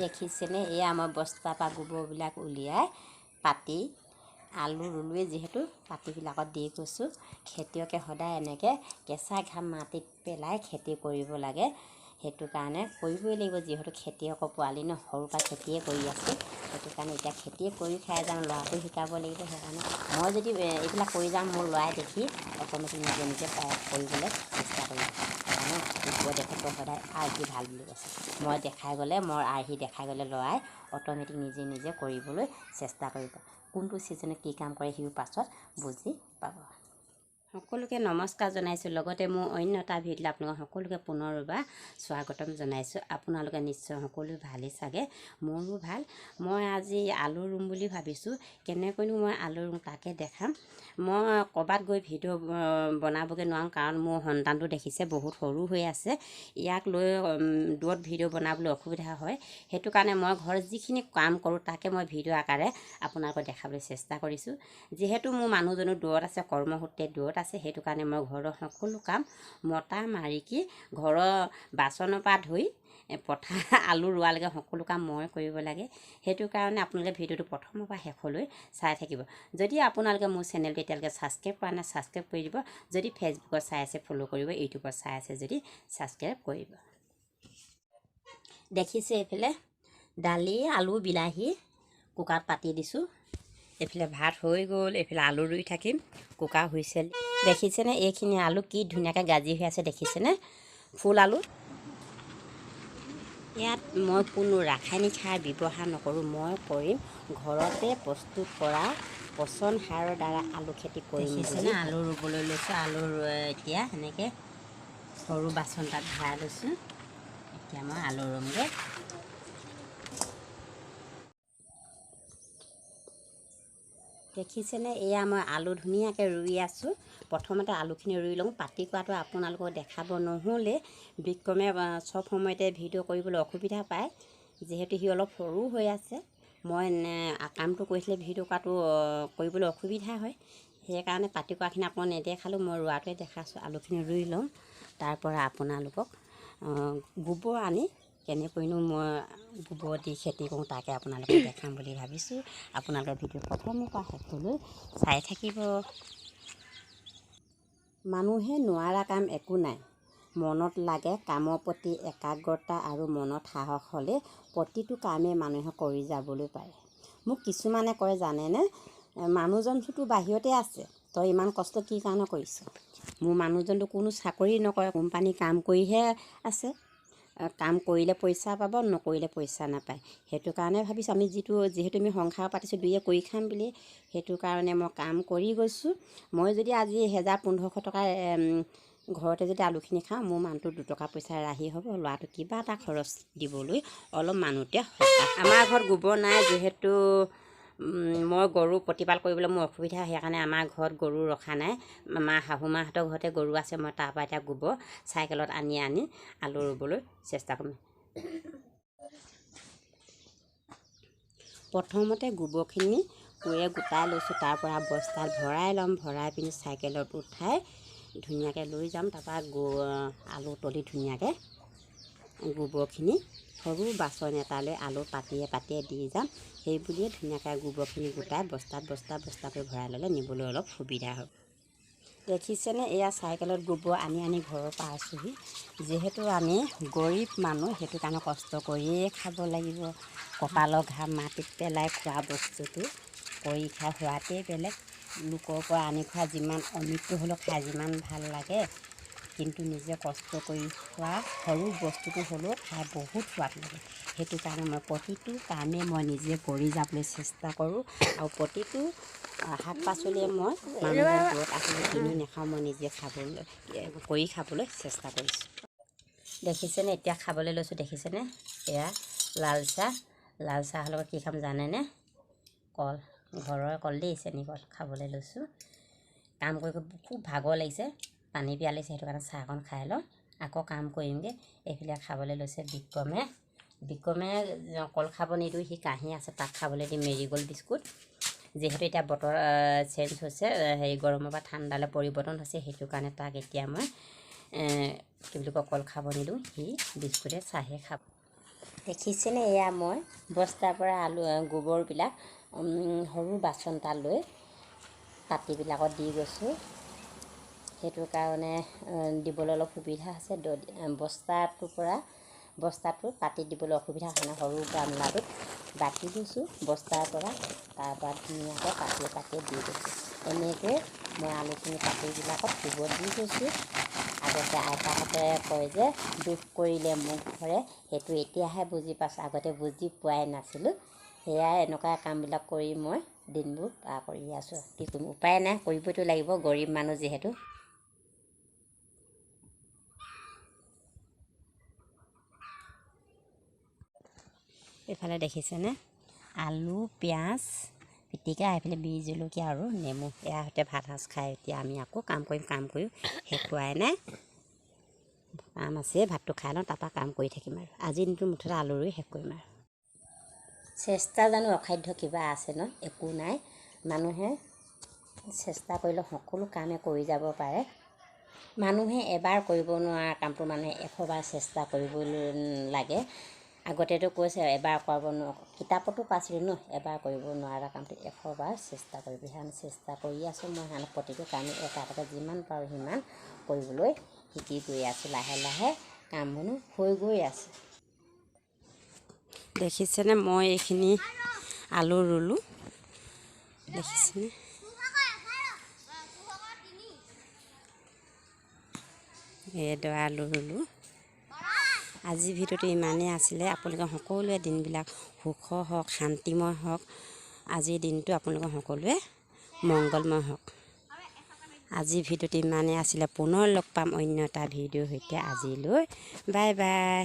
দেখিছেনে, এয়া মই বস্তাৰ পৰা গোবৰবিলাক উলিয়াই পাতি আলু ৰুলোৱেই, যিহেতু পাতিবিলাকত দি গৈছোঁ। খেতিয়কে সদায় এনেকৈ কেঁচা ঘাম মাটিত পেলাই খেতি কৰিব লাগে, সেইটো কাৰণে কৰিবই লাগিব। যিহেতু খেতিয়কৰ পোৱালি ন, সৰুৰ পৰা খেতিয়ে কৰি আছোঁ, সেইটো কাৰণে এতিয়া খেতিয়ে কৰি খাই যাম, ল'ৰাকো শিকাব লাগিব। সেইকাৰণে মই যদি এইবিলাক কৰি যাম, মোৰ ল'ৰাই দেখি অট'মেটিক নিজে নিজে কৰিবলৈ চেষ্টা কৰিব। সেইকাৰণে গোবৰ দেখোঁ সদায় আৰ্হি ভাল বুলি কৈছে। মই দেখাই গ'লে, মোৰ আৰ্হি দেখাই গ'লে ল'ৰাই অট'মেটিক নিজে নিজে কৰিবলৈ চেষ্টা কৰিব। কোনটো ছিজনত কি কাম কৰে সিও পাছত বুজি পাব। সকলোকে নমস্কাৰ জনাইছোঁ, লগতে মোৰ অন্য এটা ভিডিঅ'ত আপোনালোক সকলোকে পুনৰবাৰ স্বাগতম জনাইছোঁ। আপোনালোকে নিশ্চয় সকলো ভালেই চাগে, মোৰো ভাল। মই আজি আলু ৰুম বুলি ভাবিছোঁ, কেনেকৈনো মই আলু ৰুম তাকে দেখাম। মই ক'ৰবাত গৈ ভিডিঅ' বনাবগৈ নোৱাৰোঁ, কাৰণ মোৰ সন্তানটো দেখিছে বহুত সৰু হৈ আছে, ইয়াক লৈ দূৰত ভিডিঅ' বনাবলৈ অসুবিধা হয়। সেইটো কাৰণে মই ঘৰত যিখিনি কাম কৰোঁ তাকে মই ভিডিঅ' আকাৰে আপোনালোকক দেখাবলৈ চেষ্টা কৰিছোঁ। যিহেতু মোৰ মানুহজনো দূৰত আছে, কৰ্মসূত্ৰে দূৰত আছে, সেইটো কাৰণে মই ঘৰৰ সকলো কাম মতা মাৰিকি ঘৰৰ বাচনৰ পৰা ধুই পথাৰ আলু ৰোৱালৈকে সকলো কাম মই কৰিব লাগে। সেইটো কাৰণে আপোনালোকে ভিডিঅ'টো প্ৰথমৰ পৰা শেষলৈ চাই থাকিব। যদি আপোনালোকে মোৰ চেনেলটো এতিয়ালৈকে ছাবস্ক্ৰাইব কৰা নাই, ছাবস্ক্ৰাইব কৰি দিব। যদি ফেচবুকত চাই আছে ফ'ল' কৰিব, ইউটিউবত চাই আছে যদি ছাবস্ক্ৰাইব কৰিব। দেখিছে এইফালে দালি আলু বিলাহী কুকাৰত পাতি দিছোঁ, এইফালে ভাত হৈ গ'ল, এইফালে আলু ৰুই থাকিম, কুকাৰ হৈছে। দেখিছেনে এইখিনি আলু কি ধুনীয়াকৈ গাজি হৈ আছে, দেখিছেনে ফুল আলু। ইয়াত মই কোনো ৰাসায়নিক সাৰ ব্যৱহাৰ নকৰোঁ, মই কৰিম ঘৰতে প্ৰস্তুত কৰা পচন সাৰৰ দ্বাৰা আলু খেতি কৰিম। দেখিছেনে আলু ৰুবলৈ লৈছোঁ, আলু এতিয়া সেনেকৈ সৰু বাচন এটাত ভৰাই লৈছোঁ, এতিয়া মই আলু ৰুমগৈ। দেখিছেনে এয়া মই আলু ধুনীয়াকৈ ৰুই আছোঁ। প্ৰথমতে আলুখিনি ৰুই লওঁ, পাতি কৰাটো আপোনালোকক দেখাব নহ'লে বিক্ৰমে চব সময়তে ভিডিঅ' কৰিবলৈ অসুবিধা পায়, যিহেতু সি অলপ সৰু হৈ আছে। মই কামটো কৰিছিলে ভিডিঅ' কৰাটো কৰিবলৈ অসুবিধা হয়, সেইকাৰণে পাতি কৰাখিনি আপোনাক নেদেখালোঁ, মই ৰোৱাটোৱে দেখাইছোঁ। আলুখিনি ৰুই লওঁ, তাৰপৰা আপোনালোকক গোবৰ আনি কেনেকৈনো মই গোবৰ দি খেতি কৰোঁ তাকে আপোনালোকক দেখাম বুলি ভাবিছোঁ। আপোনালোকে ভিডিঅ' প্ৰথমৰ পৰা শেষলৈ চাই থাকিব। মানুহে নোৱাৰা কাম একো নাই, মনত লাগে কামৰ প্ৰতি একাগ্ৰতা আৰু মনত সাহস হ'লে প্ৰতিটো কামেই মানুহে কৰি যাবলৈ পাৰে। মোক কিছুমানে কয় জানেনে, মানুহজনটোতো বাহিৰতে আছে, তই ইমান কষ্ট কি কাৰণে কৰিছ? মোৰ মানুহজনটো কোনো চাকৰি নকৰে, কোম্পানী কাম কৰিহে আছে। কাম কৰিলে পইচা পাব, নকৰিলে পইচা নাপায়। সেইটো কাৰণে ভাবিছোঁ আমি যিহেতু আমি সংসাৰ পাতিছোঁ দুয়ে কৰি খাম বুলি, সেইটো কাৰণে মই কাম কৰি গৈছোঁ। মই যদি আজি 1000 1500 টকা ঘৰতে যদি আলুখিনি খাওঁ, মোৰ মানুহটো 2 টকা পইচা ৰাহি হ'ব, ল'ৰাটো কিবা এটা খৰচ দিবলৈ অলপ মানুহটোৱে সকাহ। আমাৰ ঘৰত গোবৰ নাই, যিহেতু মই গৰু প্ৰতিপাল কৰিবলৈ মোৰ অসুবিধা, সেইকাৰণে আমাৰ ঘৰত গৰু ৰখা নাই। আমাৰ শাহু মাহঁতৰ ঘৰতে গৰু আছে, মই তাৰপৰা এতিয়া গোবৰ চাইকেলত আনি আনি আলু ৰুবলৈ চেষ্টা কৰিম। প্ৰথমতে গোবৰখিনি কোৰে গোটাই লৈছোঁ, তাৰপৰা বস্তাত ভৰাই ল'ম, ভৰাই পিনি চাইকেলত উঠাই ধুনীয়াকৈ লৈ যাম। তাৰপৰা আলু তলি ধুনীয়াকৈ গোবৰখিনি সৰু বাচন এটালৈ আলু পাতিয়ে পাতিয়ে দি যাম। সেই বুলিয়ে ধুনীয়াকৈ গোবৰখিনি গোটাই বস্তাত বস্তা বস্তাকৈ ভৰাই ল'লে নিবলৈ অলপ সুবিধা হ'ব। দেখিছেনে এয়া চাইকেলত গোবৰ আনি আনি ঘৰৰ পৰা আছোঁহি। যিহেতু আমি গৰীব মানুহ, সেইটো কাৰণে কষ্ট কৰিয়ে খাব লাগিব। কপালৰ ঘাম মাটিত পেলাই খোৱা বস্তুটো কৰি খাই সোৱাদেই বেলেগ। লোকৰ পৰা আনি খোৱা যিমান অমৃত হ'লেও খাই যিমান ভাল লাগে, কিন্তু নিজে কষ্ট কৰি খোৱা সৰু বস্তুটো হ'লেও খাই বহুত সোৱাদ লাগে। সেইটো কাৰণে মই প্ৰতিটো কামেই মই নিজে কৰি যাবলৈ চেষ্টা কৰোঁ। আৰু প্ৰতিটো শাক পাচলিয়ে মই মানুহৰ দূৰত আহিলে কিনি নাখাওঁ, মই নিজে খাবলৈ কৰি খাবলৈ চেষ্টা কৰিছোঁ। দেখিছেনে এতিয়া খাবলৈ লৈছোঁ, দেখিছেনে এয়া লাল চাহ। লাল চাহৰ লগত কি খাম জানেনে? কল, ঘৰৰ কল দেই, চেনি কল খাবলৈ লৈছোঁ। কাম কৰি খুব ভাগৰ লাগিছে, পানী পিয়াহ লাগিছে, সেইটো কাৰণে চাহকণ খাই লওঁ, আকৌ কাম কৰিমগৈ। এইফালে খাবলৈ লৈছে বিক্ৰমে। বিক্ৰমে কল খাব নিদিওঁ, সি কাঁহী আছে, তাক খাবলৈ দিম মেৰিগ'ল্ড বিস্কুট। যিহেতু এতিয়া বতৰ চেঞ্জ হৈছে, হেৰি গৰমৰ পৰা ঠাণ্ডালৈ পৰিৱৰ্তন হৈছে, সেইটো কাৰণে তাক এতিয়া মই কি বুলি কয় কল খাব নিদিওঁ, সি বিস্কুটে চাহে খাব। দেখিছেনে? এয়া মই বস্তাৰ পৰা আলু গোবৰবিলাক সৰু বাচন এটা লৈ পাতিবিলাকত দি গৈছোঁ। সেইটো কাৰণে দিবলৈ অলপ সুবিধা আছে। বস্তাটোৰ পৰা বস্তাটো পাতি দিবলৈ অসুবিধা হয়, সৰু গামলাটোত বাকি দিছোঁ বস্তাৰ পৰা, তাৰপৰা ধুনীয়াকৈ পাতিয়ে পাতিয়ে দি গৈছোঁ। এনেকৈ মই আলুখিনি পাতিবিলাকত গোবৰ দি গৈছোঁ। আগতে আইতাহঁতে কয় যে দুখ কৰিলে মুখ ভৰে, সেইটো এতিয়াহে বুজি পাইছোঁ, আগতে বুজি পোৱাই নাছিলোঁ। সেয়াই এনেকুৱা কামবিলাক কৰি মই দিনবোৰ পাৰ কৰি আছোঁ। কি কৰিম, উপায় নাই, কৰিবতো লাগিব, গৰীব মানুহ যিহেতু। এইফালে দেখিছেনে আলু, পিঁয়াজ পিটিকা, এইফালে বিহ জলকীয়া আৰু নেমু, এয়া সৈতে ভাত সাঁজ খাই এতিয়া আমি আকৌ কাম কৰিম। কাম কৰিও শেষ হোৱাই নাই, কাম আছে, ভাতটো খাই লওঁ, তাৰপৰা কাম কৰি থাকিম আৰু। আজিৰ দিনটো মুঠতে আলু ৰুই শেষ কৰিম আৰু। চেষ্টা জানো অসাধ্য কিবা আছে ন? একো নাই। মানুহে চেষ্টা কৰিলে সকলো কামে কৰি যাব পাৰে। মানুহে এবাৰ কৰিব নোৱাৰা কামটো মানুহে 100 বাৰ চেষ্টা কৰিব লাগে। আগতেতো কৈছে এবাৰ কৰাব নোৱাৰ, কিতাপতো পাইছিলোঁ ন, এবাৰ কৰিব নোৱাৰা কামটো 100 বাৰ চেষ্টা কৰিবি। সেইকাৰণে চেষ্টা কৰি আছোঁ মই। সেইকাৰণে প্ৰতিটো কামেই এটা এটাকৈ যিমান পাৰোঁ সিমান কৰিবলৈ শিকি গৈ আছোঁ। লাহে লাহে কাম বনো হৈ গৈ আছে। দেখিছেনে মই এইখিনি আলু ৰুলোঁ, দেখিছেনে? এইডৰা আলু ৰুলোঁ। আজিৰ ভিডিঅ'টো ইমানেই আছিলে। আপোনালোকে সকলোৱে দিনবিলাক সুখৰ হওক, শান্তিময় হওক। আজিৰ দিনটো আপোনালোকৰ সকলোৱে মংগলময় হওক। আজিৰ ভিডিঅ'টো ইমানেই আছিলে। পুনৰ লগ পাম অন্য এটা ভিডিঅ'ৰ সৈতে। আজিলৈ বাই বাই।